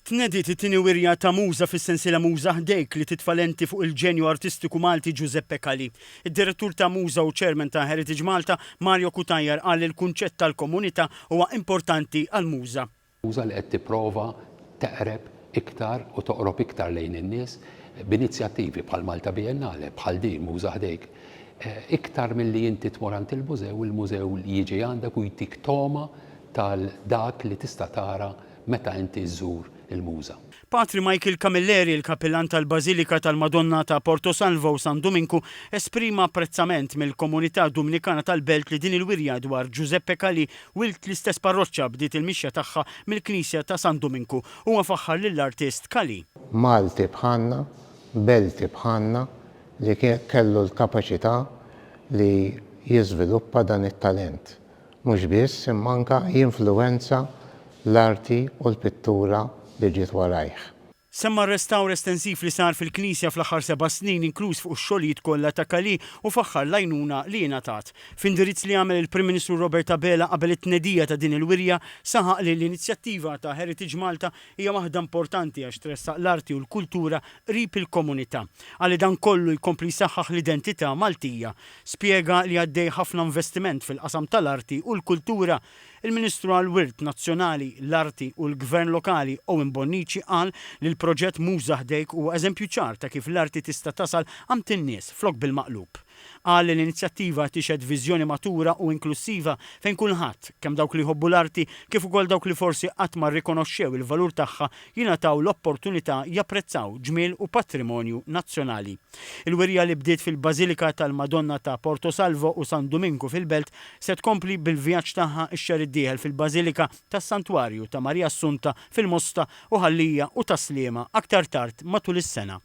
Tnediet it-tieni wirja ta' Muża fis-sensiela Muża Ħdejk li titfa' lenti fuq il-ġenju artistiku Malti Giuseppe Calì. Id-Direttur ta' Muża u Chairman ta' Heritage Malta, Mario Cutajar qal li l-kunċett tal-komunità huwa importanti għal Muża. Muża li qed tipprova teqreb iktar u toqrob iktar lejn in-nies b'inizjattivi bħal Malta Biennale, bħal din Muża Ħdejk. Iktar milli inti tmur għand il-mużew, il-mużew jiġi għandek u jtik togħma tal dak li tista' tara meta inti żżur il-Muża. Patri Michael Camilleri, il-Kappillan tal-Bażilika tal-Madonna ta' Porto Salvo u San Duminku, esprima apprezzament mill-komunità Dumnikana tal-Belt li din il-wirja dwar Giuseppe Calì, wild l-istess parroċċa bdiet il-mixja tagħha mill-Knisja ta' San Duminku. Huwa faħħar lill-artist Calì. Malti bħalna, Belti bħalna li kellu l-kapaċità li jiżviluppa dan it-talent. Mhux biss, imma anke jinfluwenza l-arti u l-pittura li ġiet warajh. Semma r-restawr estensiv li sar fil-knisja fl-aħħar seba' snin, inkluż fuq ix-xogħlijiet kollha ta' Calì u faħħar l-għajnuna li ingħatat. F'indirizz li għamel il-Prim Ministru Robert Abela qabel it-tnedija ta' din il-wirja, saħaq li l-inizjattiva ta' Heritage Malta hija waħda importanti għax tressaq l-arti u l-kultura qrib il-komunità. Qal li dan kollu jkompli jsaħħaħ l-identità Maltija. Spjega li għaddej ħafna investiment fil-qasam tal-arti u l-kultura. Il-Ministru għall-Wirt Nazzjonali, l-Arti u l-Gvern Lokali Owen Bonnici qal li l-proġett Muża Ħdejk huwa eżempju ċar ta' kif l-arti tista' tasal għand in-nies flok bil-maqlub. Qal li l-inizjattiva tixhed viżjoni matura u inklussiva fejn kulħadd, kemm dawk li jħobbu l-arti kif ukoll dawk li forsi qatt ma rrikonoxxew il-valur tagħha, jingħataw l opportunità japprezzaw ġmiel u patrimonju nazzjonali. Il-wirja li bdiet fil-Bażilika tal-Madonna ta' Porto Salvo u San Duminku fil-Belt se tkompli bil-vjaġġ tagħha x-xahar id-dieħel fil-Bażilika tas-Santwarju ta' Marija Assunta fil-Mosta u Ħal Lija u Tas-Sliema aktar tard matul is-sena.